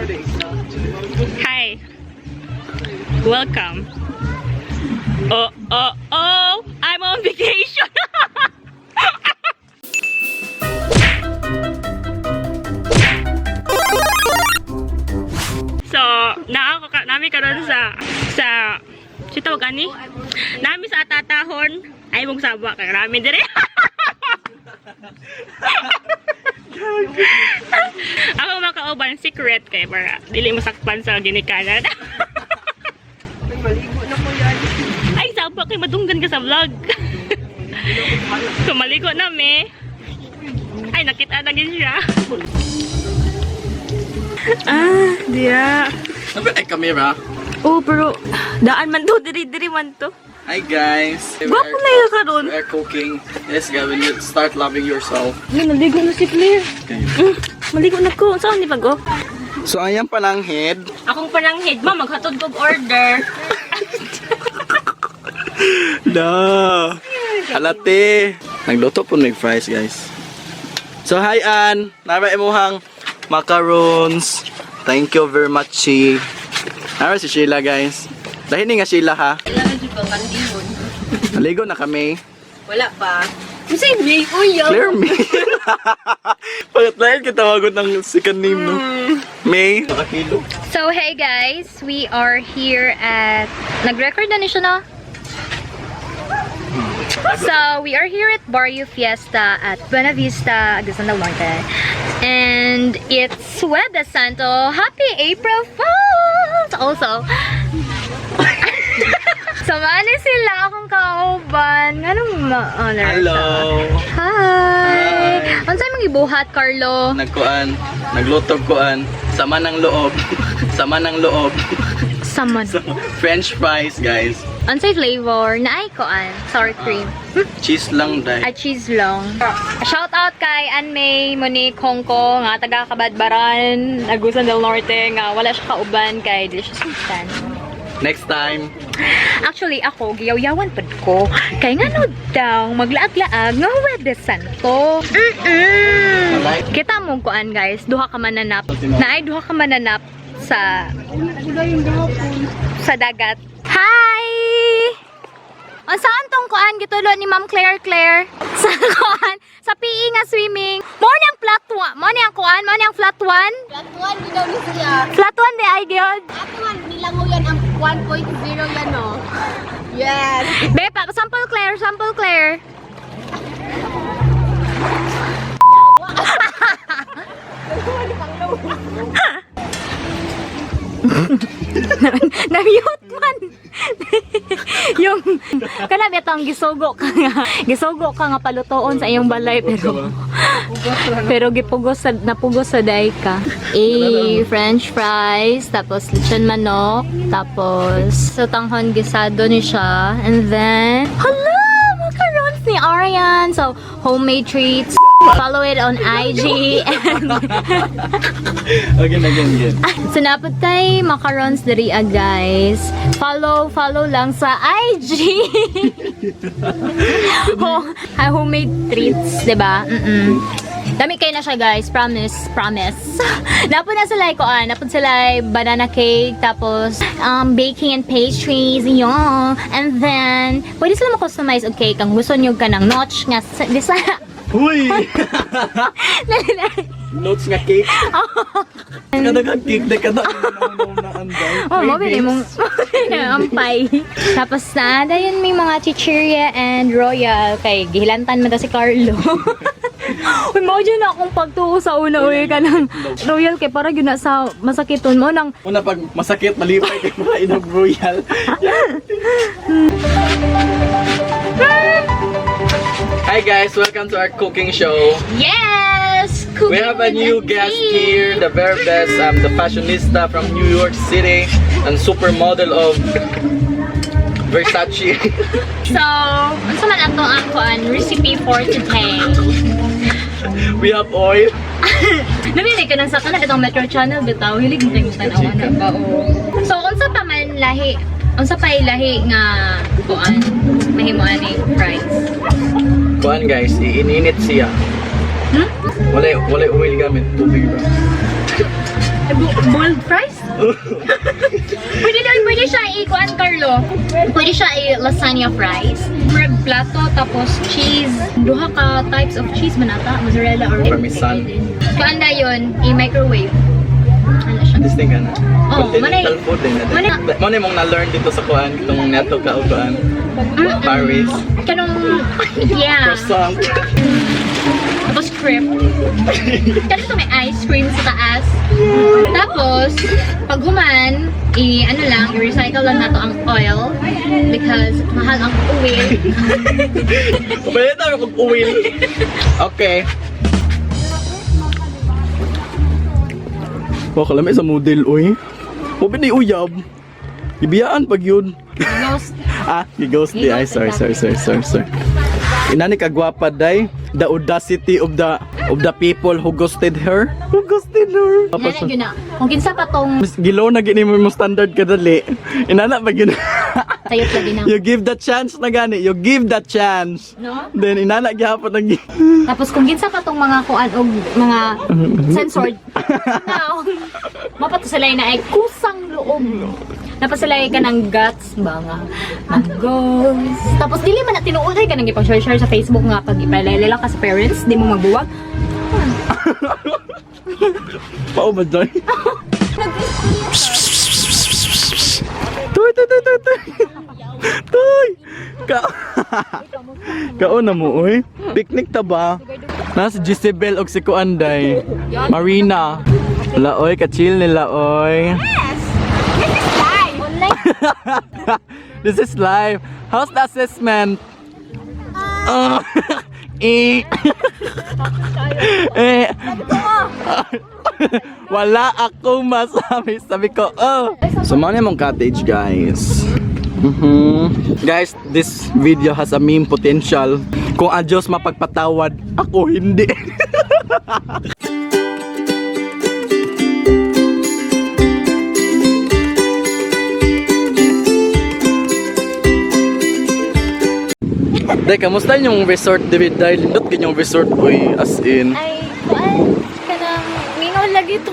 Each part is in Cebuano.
Hi. Welcome. Oh, I'm on vacation. So, naa ko ka, nami karon sa si tawag ani? Nami sa Atatahon ay mong saba kay nami dire. Ako makauban secret kay para dili masakpan sa ginikanan. Ay, maligo na ko yan. Ay, saba kay madunggan ka sa vlog. So maligo na me. Ay, nakita na gid siya. Ah, diya. Sabi ay camera. Oh, pero daan man to, diri diri man to. Hi guys. Gwapo na yun karon. We are cooking. Yes, Gavin, you start loving yourself. Ay, naligo na si Claire. Okay. Maligo na ko. Saan ni bago? So ayan palanghid. Akong pananghid, ma, maghatod kog order. Da. Halate. Nagluto po mig fries, guys. So hi Ann, nara imuhang macarons. Thank you very much, Chi. Nara si Sheila, guys. Dahil ni nga Sheila ha. Kailangan jud ko kandihon. Naligo na kami. Wala pa. Kasi may uyaw. Clear me. Pagkat lain kita wagot ng second name, no? May. Nakakilo. So, hey guys, we are here at... Nag-record na ni siya, no? So, we are here at Barrio Fiesta at Buena Vista, Agusan del Norte. And it's Huwebes Santo. Happy April Fools! Also, samahan ni sila akong kauban. Anong ma-honor Hello. Hi! Ano mong ibuhat, Carlo? Nagkuan, naglutog kuan, sama ng loob, sama ng loob. Saman. French fries, guys. Unsay flavor? Naay koan. Sour cream. Cheese lang dai. At cheese long. Shout out kay Ann May Monique Hongko nga taga Kabadbaran, Agusan del Norte nga wala siya kauban kay dili siya sultan. Next time. Actually ako giyawyawan pud ko kay ngano daw maglaag-laag nga Huwebes Santo. Mm. Kita mo kuan guys, duha ka mananap. Naay duha ka mananap sa dagat. Hi! Ang saan tong kuan gitulo ni Ma'am Claire Claire? Sa kuan, sa PE nga swimming. Mo ni ang flat one, mo ni ang kuan, mo ni ang flat one. Flat 1 ginaw ni siya. Flat one di ay gyud. Ato man nilango yan ang 1.0 yan no. Yes. Be, pa, sample Claire, sample Claire. Na-mute man. Yung kanang itong gisugo ka nga palutoon sa iyong balay pero pero gipugos sa napugos sa day ka. Eh, french fries, tapos lechon manok, tapos sotanghon gisado ni siya, and then hala, macarons ni Arian. So, homemade treats. Follow it on IG and Again, again, again. So napod tay macarons diri ah, guys. Follow, follow lang sa IG. oh, homemade treats, 'di ba? Dami kayo na siya guys, promise, promise. Napod na sila ko ah, napod sila banana cake, tapos baking and pastries, yun. And then, pwede sila mo-customize og cake ang gusto niyo ka ng notch nga di sa Huy! Notes nga cake. Kadagang cake na kada. Oh, mabili mong ampay. Tapos na, dayon may mga chichirya and royal kay gihilantan man ta si Carlo. Uy, mao dyan na akong pagtuo sa una uy ka ng royal kay para gyud na sa masakiton mo nang Una pag masakit, malipay kay mga inog royal. Hi guys, welcome to our cooking show. Yes! We have a new guest here, the very best, the fashionista from New York City and supermodel of Versace. So, unsa man ato ang kuan recipe for today? We have oil. Nabili ka ng sa kanan itong Metro Channel bitaw hilig mo tayong tanawan na ba o. So unsa pa man lahi, unsa pa lahi nga kuan mahimo ani fries? Kuan guys, iininit siya. Hmm? Walay oil gamit, tubig ba? Boiled fries? Pwede lang, pwede siya i-kuan, Carlo. Pwede siya i-lasagna fries. Murag plato, tapos cheese. Duha ka types of cheese man ata, mozzarella or Parmesan. Kuan na yun, i-microwave. Ano siya? This thing ka na. Oh, Continental food din natin. Mo na mong na-learn dito sa kuan, itong neto ka o kuan. Paris. Kanong, yeah. Croissant. Tapos crepe. Kasi ito may ice cream sa taas. Tapos, pag human, i ano lang, i-recycle lang nato ang oil because mahal ang oil. Pwede tayo kung uwil. Okay. Wa kalami sa model oy. Wa ni uyab. Ibiyaan pag yun. Ghost. Ah, you-ghost di ay sorry, sorry, sorry, sorry, sorry. Inani kagwapa day, the audacity of the people who ghosted her. Who ghosted her? Inana yun na. Kung kinsa pa tong Mas Gilow na gini mo yung standard kadali. Inana pag yun. sayot lagi na. You give the chance na gani. You give the chance. No? Then inana gyapon ang Tapos kung kinsa pa tong mga kuan og mga censored. Now, mapato sila na ay kusang loob. Napasilay ka ng guts ba nga mag-ghost. Tapos dili man na tinuod ay ka nang ipang-share-share sa Facebook nga pag ipalala ka sa parents, di mo magbuwag. Pao ba doon? Tuy, tuy, tuy, tuy, tuy. Tuy! Kaon na mo, oy. Picnic ta ba? Nasa Jezebel og si Kuanday. Marina. Laoy, ka-chill nila, oy. Yes! This is live! Online. This is live. How's the assessment? Eh. Eh. Wala akong masabi. Sabi ko, oh. So, mao na mong cottage, guys. Guys, this video has a meme potential. Kung ang Diyos mapagpatawad, ako hindi. Dek, kamusta yung resort, David? Dahil lindot ganyang resort, uy, as in. Ay, kuan kanang mingaw lagi to.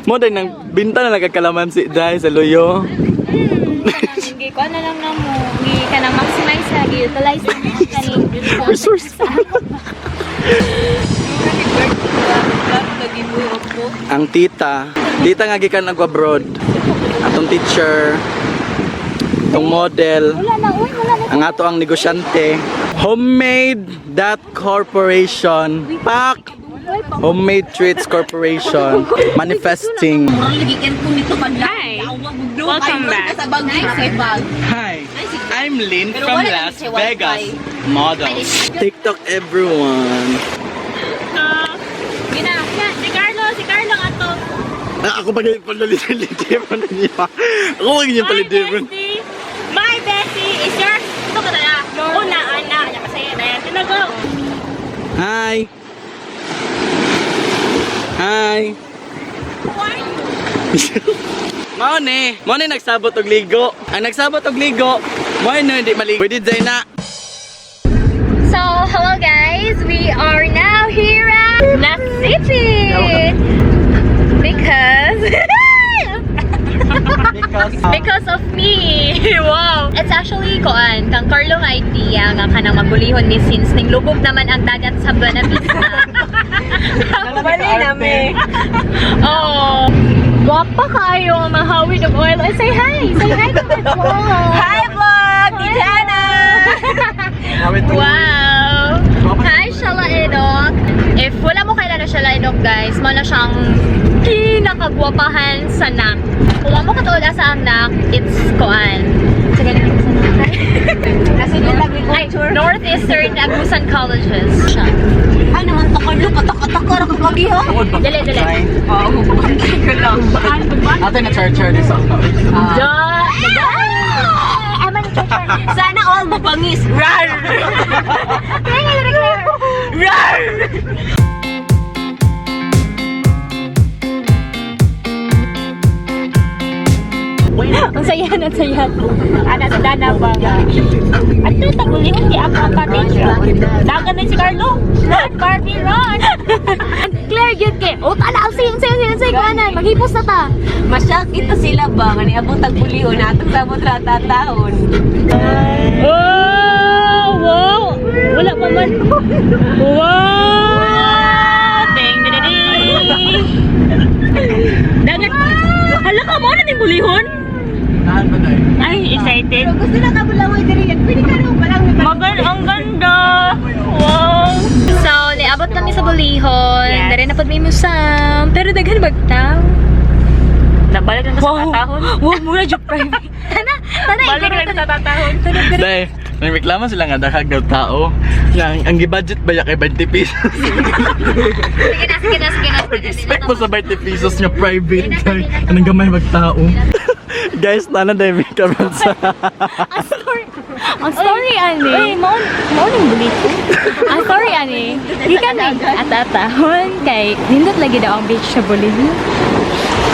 Mo din nang binta na nagkakalamansi dahil sa luyo. Gi kuan na lang namo. Gi kanang maximize na gi utilize na mo kaning Resource. Ang tita, tita nga gikan nag-abroad. Atong teacher, atong model, Wala na, uy, wala na. ang ato ang negosyante. Homemade Dot Corporation. Pak! Homemade Treats Corporation. Manifesting. Hi! Welcome back. Hi, I'm Lynn Pero from wala Las naman siya wifi. Vegas. Model. TikTok everyone. Gina, si Carlo, si Carlo ang ato. Ah, ako pa ganyan pala niya. Ako pa ganyan My pala bestie, my bestie is yours. Ito ka na. Una, ana. Yan kasi na yan. Tinago. Hi. Hi. Who are you? Mao ni, mao ni nagsabot og ligo. Ang nagsabot og ligo, mao ni hindi maligo. Pwede dyan na. So, hello guys! We are now here at Nasipit! Because of me! Wow! It's actually koan, kang Carlo nga idea nga kanang magulihon ni since ning lubog naman ang dagat sa Buena Vista. Mali nami. Oh! Gwapa kayo ang mahawid og oil. Ay, say hi! Say hi to my vlog! Hi vlog! Tita Wow! Hi, Shala Edok! If wala mo kailan na Shala Edok, guys, mo na siyang kinakagwapahan sa NAC. Kung wa mo katuod sa ang NAC, it's koan. Sa ganun sa NAC. Kasi yung Ay, agriculture. Northeastern Agusan Colleges. Siya. Ay naman to Carlo, patak-atak ra kag lagi ha. Dali, dali. Oo, ka lang. Ate na char-char this ako. Da! Ah! Aman, Sana all mabangis. Rar! Rar! Ang sayan, ang sayan. Ana sa Dana ba nga. Ato ta Bulihon di ako ang cottage. Dagan na si Carlo. Run, Barbie, run. Claire, gyud kay. Oh, tala, ang sayo, ang sayo, ang sayo, kuhanan. Maghipos na ta. Masyak ito sila ba? Nga niabot ang Bulihon atong sabot ra tatahon. Oh, wow. Wala pa man. Wow! Ding, ding, ding, ding. Dagat. Hala ka mo na din Bulihon. Tahan ba tayo? Ay, excited. Pero gusto na ka bulaway diri yan. Pwede ka raw parang Magan, ang ganda. Wow. So, niabot kami sa Bulihon. Yes. Dari na pud may musam. Pero daghan bagtaw. Nabalik na sa tatahon. Wow, mura jud private. Tana, tana, Balik na sa tatahon. Dahil, nagreklamo sila nga daghag daw tao. Nga, ang gi-budget ba ya kay 20 pesos? Sige na, sige na, sige na. Expect mo sa 20 pesos nga private. Dahil, anong gamay magtao. Guys, nana dahil may karon sa. Ang story, ang story ani. Uy, mao mao ning Bulihon. Ang story ani. Gikan ni atatahon kay nindot lagi daw ang beach sa Bulihon.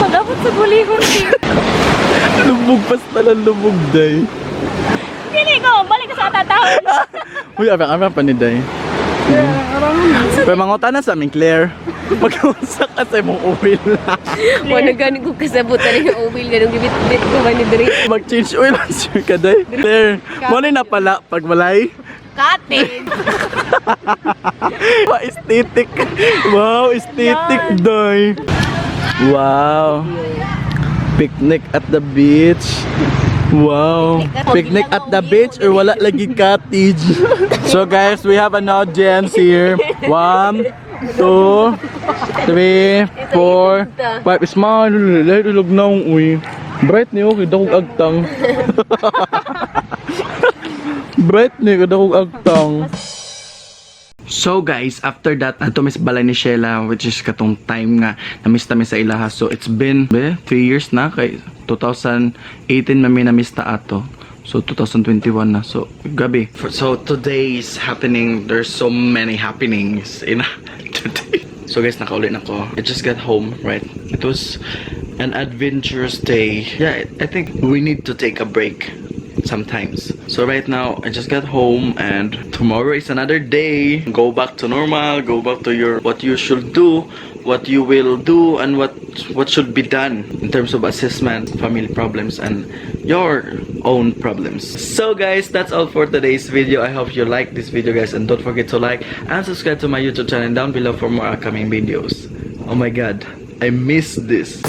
Pag-abot sa Bulihon, Lubog basta lang lubog, day. Dili ko, balik na sa tatahon. Uy, abang-abang pa ni day. Pero manguta na sa aming Claire. Pag-unsa ka sa imong oil. Wala gani ko kasabot ani yung uwil ganung gibit-bit ko man ni diri. Mag-change oil man sure ka, day. Claire, mo na pala pag walay. Cottage. Pa aesthetic. Wow, aesthetic day. Wow. Picnic at the beach. Wow. Picnic at the beach or wala lagi cottage. So guys, we have an audience here. One, two, three, four, five. Smile. Lahat ulog na akong uy. Bright niyo, kita kong agtang. Bright niyo, kita kong agtang. So guys, after that, ato mis balay ni Sheila, which is katong time nga namiss ta mi sa ilaha. So it's been 3 years na kay 2018 mami namiss ta ato. So 2021 na. So gabi. So today's happening, there's so many happenings in today. So guys, nakauli na ko. I just got home, right? It was an adventurous day. Yeah, I think we need to take a break sometimes. So right now, I just got home and tomorrow is another day. Go back to normal, go back to your what you should do, what you will do, and what should be done in terms of assessment, family problems, and your own problems. So guys, that's all for today's video. I hope you like this video, guys, and don't forget to like and subscribe to my YouTube channel down below for more upcoming videos. Oh my God, I miss this.